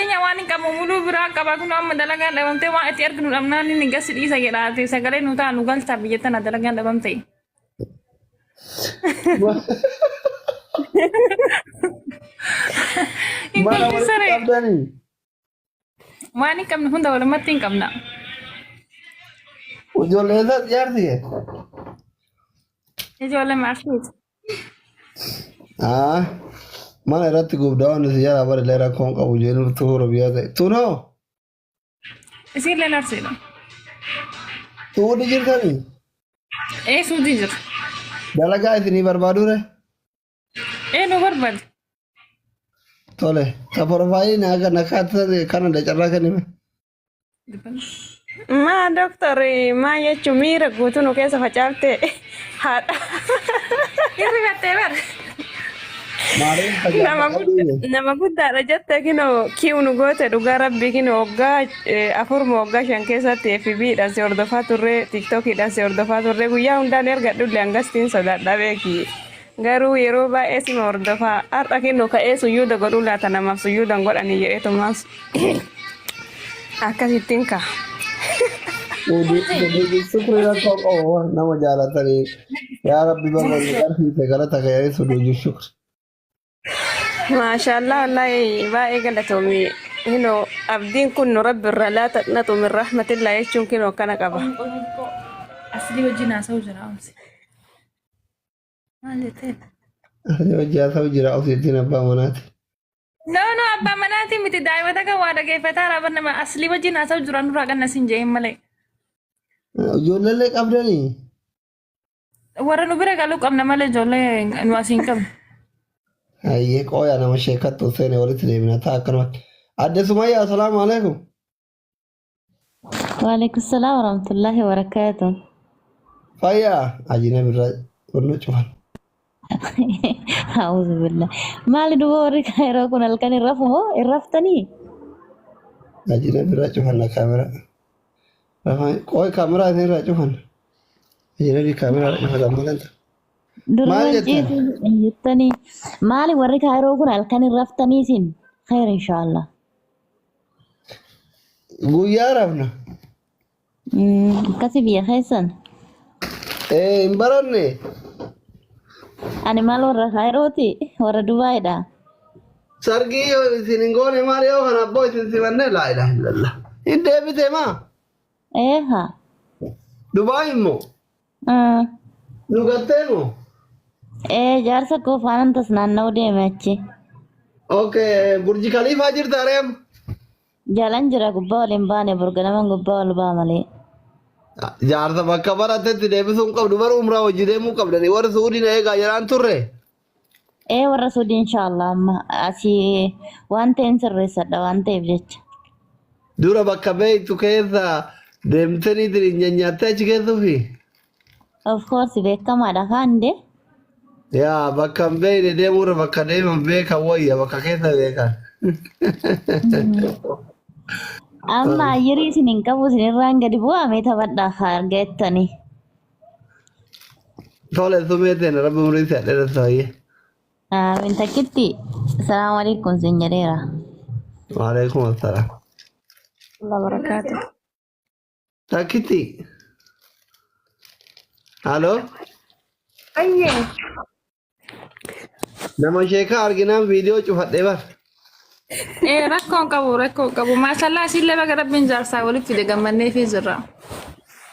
Qabeenya waan hin qabu muluu biraa qaba kun amma dalagaan dhabamtee waan itti arginu dhabnaan inni gasi dhiisa jedhaate sagalee nu ta'a nu galcha biyya tana dalagaan dhabamte. Hin Mana kolfin walitti saree. qabdanii. Waan hin qabne hunda walumatti hin qabna. Ijoollee isaas jaarsi kee. Ijoollee maarsiiti. Ah, mana irratti gubdaa waan isin jalaa barillee rakkoon qabu jeenuuf tuura biyyaa ta'e. Tunoo Isiillee arsiidha. tuudhi jirtanii Ee suutii jira. dalagaa isinii barbaadure Ee nu barbaade. tole ta profaayilii naa kan akka kana dacarraa kennime. Maa doktor maa jechuun miira guutuu nu keessa facaafte haadha. Hirribattee bar. Maariin Nama tajaajila nama guddaadha jette kinoo kiiw nu goote dhugaa rabbii kinoo waggaa 4 moo waggaa 5 keessatti FB dhaan si hordofaa turre TikTok dhaan si hordofaa turre guyyaa hundaan erga dhulle hangastiin sodaadha beeki. Garuu yeroo baay'ee sima hordofaa har'a kinoo ka'ee suyyuuda godhuu laata namaaf suyyuuda hin godhanii jedheetumaas akkasittiin ka'a. Sukri rakkoo qabu nama jaalatanii yaa rabbi baga nu garsiise galata kee suduuji shukri. Maashaallah wallahi baay'ee galatoomi. Hinoo abdiin kun nu rabbi irraa laa taqnatu min rahmatillah jechuun kinoo akkana qaba. Aslii wajjin haasa'u jira amsi. Maal jettee? Asii hojii haasa'u jira ofiitiin abbaa manaati. No no abbaa manaatii miti daa'ima takka waa dhageeffataa raaban nama aslii wajjin haasa'u jira nurraa qanna siin je'een malee. Ijoolleellee qabdanii? Warra nu bira galuu qabna malee ijoollee nu asii hin qabnu. Hayyee qooyaa nama sheekattu seene walitti deemina ta'a akkanumatti. Adde Sumayyaa asalaamu alaikum. Waalaikum salaam warahmatullahi wabarakatuh. Fayyaa ajina birraa qonnoo cufan. A'uudhu billah. Maali duuba warri yeroo kun halkan hin rafu moo hin raftanii? Ajina birraa cufan na kaameraa. Qooy kaameraa isin irraa cufan. Ajinabii kaameraa irra cufatan maal ta'a? Maal Durban jettan? ciituu hin jettanii. Maali warri kaayiroo kun halkan hin raftanii isin? Khayr inshaallah. Guyyaa rafna. Akkasi biyya keessan. Ee hin baranne. Ani maal warra kaayirooti? Warra Dubaayidha. Sargii yoo isin hin goone maal yoo kana abboo isin simanne laa ilaaha illallah. Hin deebite maa? Eeha. Dubaay immoo nu gattee moo? Ee jaarsa koo faanan tas naanna'uu deeme achi. Okay, Burji Khaliifaa jirta reem? Jalan jira gubbaa ol hin baane burganaman gubbaa ol ba'a malee. Jaarsa bakka baratetti deebisuu hin qabdu bara umraa hojii deemuu qabdanii warri Suudiin eegaa jedhaan turre. Ee warra Suudii inshaallah amma asii waan ta'een sirreessadha waan ta'eef jecha. Dura bakka beektu keessa deemtanii ittiin nyaattee achi keessuufi. Of course beekamaadha kaan de. Yaa bakka hin beekne deemuurra bakka deeman beekan wayya bakka keessa beekan. Amma ayyirii isin hin qabu isin irraan gadi bu'aa mee taphadhaa haa argattanii. Tole sumee teena rabbi umurii si dheeressa wayyee. Aamin takkitti salaamu alaikum sin jedheera. Waalaikum assalaam. Allah barakaatu. Takkitti. Halo. Ayyee. Nama sheekaa arginaan viidiyoo cufadhee bar. Ee rakkoon qabu rakkoon qabu. Maashallaa isiillee baga rabbiin jaarsaa walitti fide gammannee fi jirra.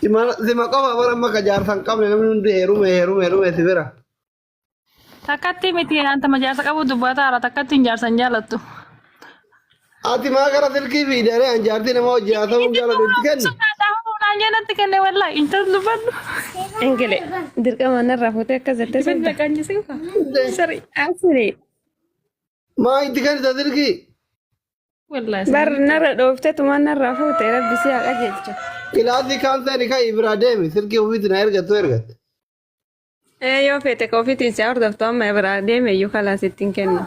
Sima qofa bara amma ka jaarsa hin qabne namni hundi heerume heerume heerume si bira. Takkatti miti antama jaarsa qabu dubbataara takkatti hin jaarsa hin jaalattu. Ati maa gara silkii fiidaree an jaartii nama hojii haasa'uun jaaladhu itti kenni. Naan jeenatti kenne wallahi intal dubbadhu. Ingile dirqama narraa fuutee akkas jettee Ibin sobda. naqanyisiu. Sirri asiri Maa itti kennita silkii? Wallahi. bar narra dhooftee tumaan narraa fuute rabbi si haa qajeelchu. Kilaasii kaan seeni ka'ii biraa deemi silkii ofiitti na ergattu ergatte. Ee yoo feete ka ofiitiin si hordoftu amma biraa deeme iyyuu kalaas ittiin kenna.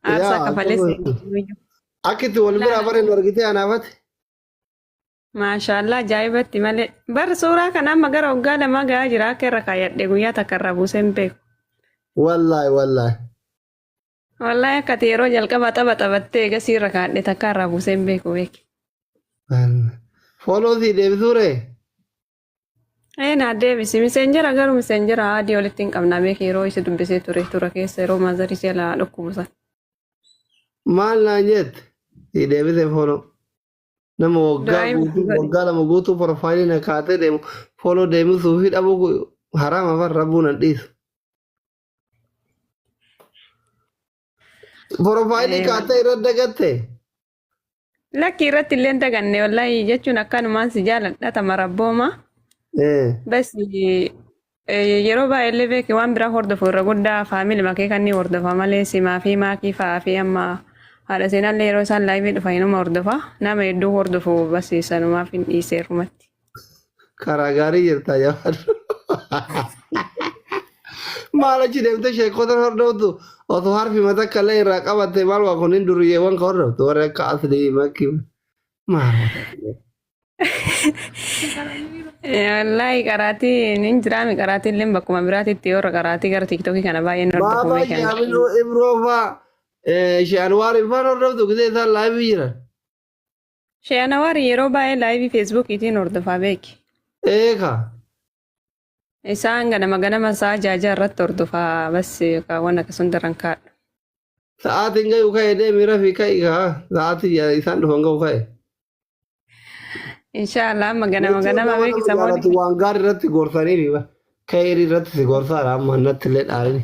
Aarsaa Yaa kafalee si iyyuu. Akka itti wal biraa bareen argitee anaafate. Maashaallah ajaa'ibatti malee. Bar suuraa kana amma gara waggaa 2 gahaa jira akka irra kaayyadhe guyyaa takka irraa buusee hin beeku. Wallaahi wallaahi. Wallaahi akka ati yeroo jalqabaa tapha taphattee eegasii irra kaadhe takka irraa buusee hin beeku beeki. Follow si deebisuu ree? Ee naa deebisi miseenjera garuu miseenjera adii walitti hin qabnaa beeki yeroo isa dubbisee ture tura keessa yeroo maazarii jala dhukkubu san. Maal naan jette? Si deebisee follow. Nama waggaa Du'aa guutuu godhi. waggaa lama guutuu profaayilii na kaatee deemu follow deebisuu fi dhabuu haraama bar rabbuu nan dhiisu. Profaayilii Ee kaatee irra dagatte. Lakki irratti illee hin daganne wallaahi jechuun akkanumaan si jaaladha tama rabbooma. Bas yeroo baay'ee illee beeki waan biraa hordofu irra guddaa faamilima kee kan ni hordofa malee simaa fi maakii fa'aa fi amma haadha seenaallee yeroo isaan laayivii dhufan inuma hordofa nama hedduu hordofu bas sanumaaf hin dhiiseerumatti. Karaa gaarii jirta jabaadhu. Maal achi deemtee sheekota hordoftu osoo harfi mata kallee irraa qabatte maal waa kunniin duriyyeewwan ka hordoftu warri akka aslii makki maal. Wallaahi qaraatii hin jiraami qaraatii illee bakkuma biraatitti yoo qaraatii gara tiiktookii kana baay'een hordofu Baabaa beekan. Shaaminuu Ibroo faa Shee Anwaar faan hordoftu gisee isaan laayivii jiran. Sheeyanawaari yeroo baay'ee laayivii feesbuukiitiin hordofaa beeki. Eeka. Isaan ganama ganama sa'a jaajaa irratti hordofaa bas kaawwan akkasuma daran kaadhu. Sa'aatiin gahu ka'e deemi rafii ka'i kaa sa'aatii isaan dhufan gahu ka'e. Inshaallah amma ganama Jechuun ganama nama beeki nama samoonni. jaalatu waan gaarii irratti gorsanii ka'eerii irratti si gorsaadha amma natti illee dhaalini.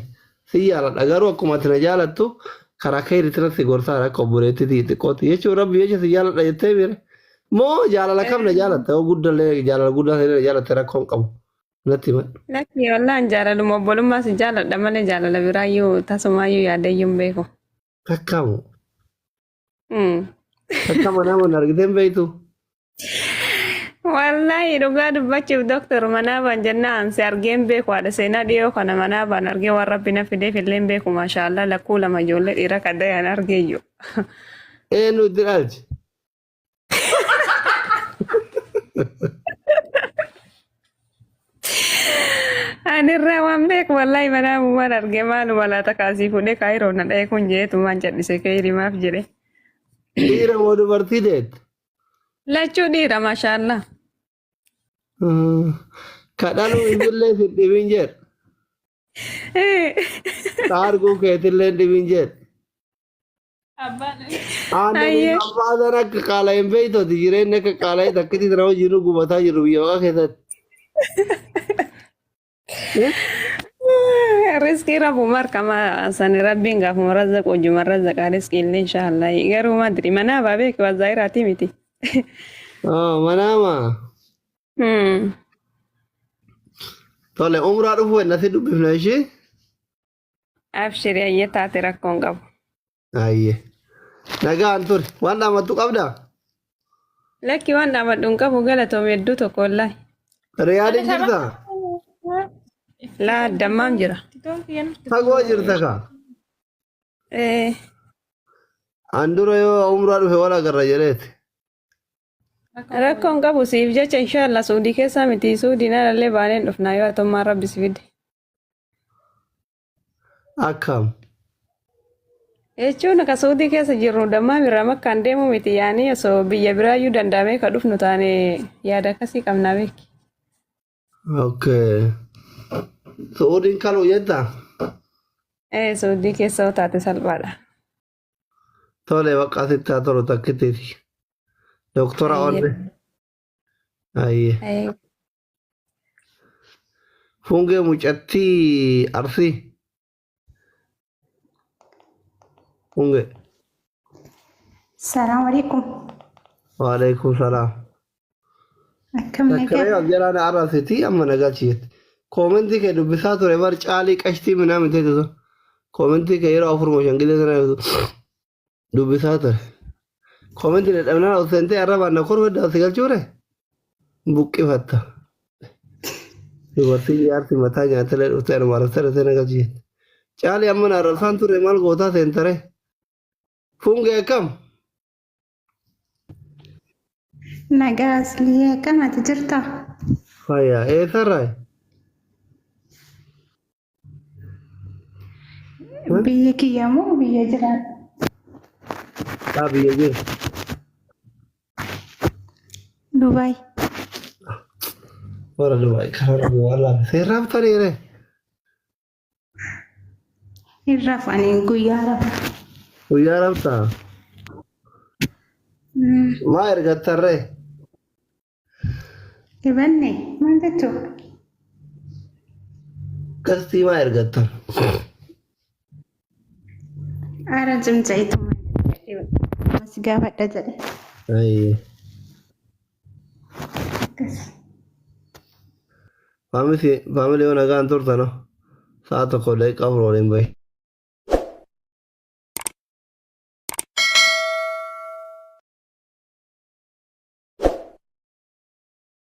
Si jaaladha garuu akkuma ati na jaalattu karaa ka'eerii irratti si gorsaadha akka obboleettii xixiqqootti jechuun rabbi jecha si jaaladha jettee mire. Moo jaalala kam na jaalatta yoo guddallee jaalala guddaa ta'e na jaalatte rakkoo hin qabu natti himadhu. Lakki wallaan jaalaluma obbolummaa si jaaladha malee jaalala biraayyuu tasumaayyuu yaadayyuu hin beeku. Takkamu. Takka manaa mana argitee hin beektu. Wallaahi dhugaa dubbachuuf doktor manaa baan jennaan si argee hin beeku haadha seenaa dhiyoo kana manaa baan argee waan rabbi na fideef illee hin beeku maashaallah lakkuu lama ijoollee dhiira kadayaan argeeyyu. Eenyu itti dhalche? Ani irraa waan beeku wallaahi manaa waan argee maaluma laata kaasii fuudhee kaayiroo na dha'ee kun jeetu maan callisee ka'ee maaf jedhe. Dhiira moo dubartii deette? Lachuu dhiira maashaallah. Ka dhaluu isillee sin dhibin jedhu. Ka arguu keetillee hin dhibin jedhu. Aannan Ayyee. abbaa akka qaala'e hin beektooti jireenya akka qaala'e takkitti tana hojii nu gubataa jiru biyya baqaa keessatti. Riskii rabbuma harkama sani rabbiin gaafuma razzaqu hojuma razzaqa riskii illee inshaallah garuu madri manaa baa beeki waa zaahiraati miti. Manaama. Tole umraa dhufuu ennasi dubbifna ishee. Abshiri ayyee taate rakkoon qabu. Ayyee. Nagaan ture. Waan dhaamattu qabdaa? Lakki waan dhaamadhu hin qabu galatoome hedduu tokko wallaahi. Riyaadin jirtaa? Laa dammaam jira. Fagoo jirta kaa? Eh, An dura yoo umraa dhufe wal agarra jedheeti. Rakkoon qabu siif jecha inshaallah suudii keessaa miti suudiin alallee baaneen dhufnaa yoo atummaan rabbi si fide. Akkam. Jechuun akka suudii keessa jirru dammaam irraa makkaan deemu miti yaanii osoo biyya biraayyuu danda'amee ka dhufnu taane yaada akkasii qabnaa beeki. Okay. Suudiin kaluu jettaa? Eh, suudii keessa yoo taate salphaadha. Tole bakka asitti haa tolu takkittiiti. Doktora Onne. Ayyee. Ayyee. Fungee mucattii Arsii. Fungee. Salaamu alaikum. Waalaikum salaam. Akkam Takkaree nagaa? of jalaan arrabsiti amma nagaa jetti. Koomentii kee dubbisaa ture bar caalii qashtii minaa miti tu. Koomentii kee yeroo afur moo shan gilee sana dubbisaa ture. Koomentii dadhabnaan ol seentee arrabaan na korfedda si galchuure buqqifatta. Dubartiin jaarsi mataa nyaatelee dhuftee anuma arrabsee dhuftee na galchi jetti. Caalii amma na arrabsaan ture maal gootaa seentare? Fungee akkam? Nagaa aslii akkam ati jirta? Fayyaa eessarraa? Biyya kiyya moo biyya jiraadha? Haa biyya jiru. Dubaay. Warra Dubaay karaa rabbi waan laafe. Seerraaf taniire. Hin rafanii guyyaa rafa. Guyyaa raftaa. Maa ergattarree? Hibanne maal jechuudha? Gastii maa ergattan? Aara cimca'itu maal si gaafadha jedhe. Ayyee. Akkas. Faamilii yoo nagaan turtano sa'a 1:04 waliin bahe.